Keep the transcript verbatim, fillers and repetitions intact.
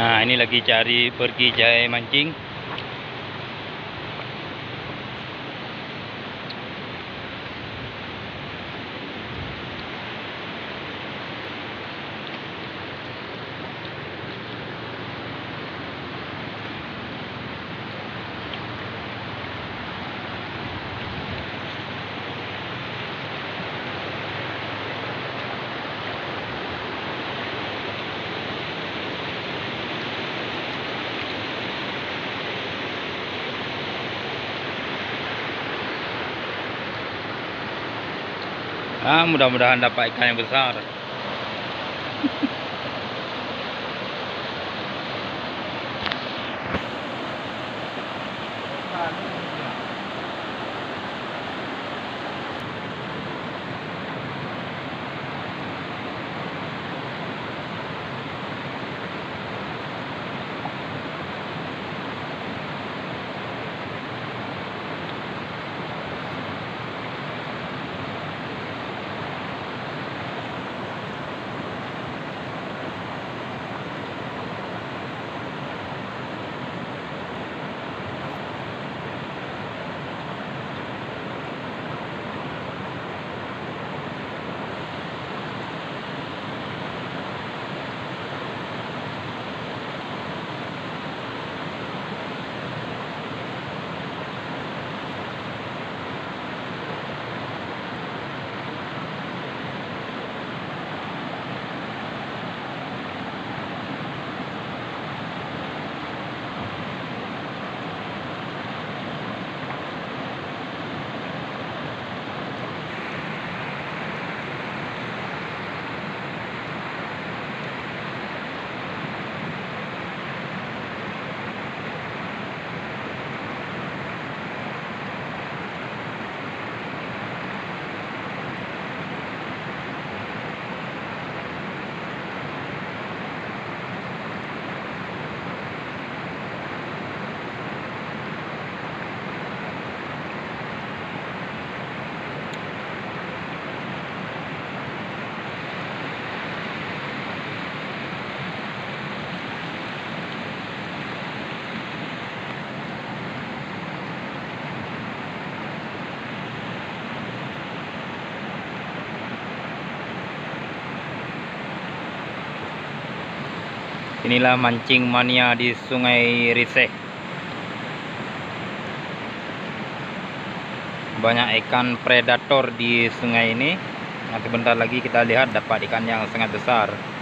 Nah, ini lagi cari, pergi cari mancing. Ah, mudah-mudahan dapat ikan yang besar. Inilah mancing mania di Sungai Riseh. Banyak ikan predator di sungai ini. Nah, sebentar lagi kita lihat dapat ikan yang sangat besar.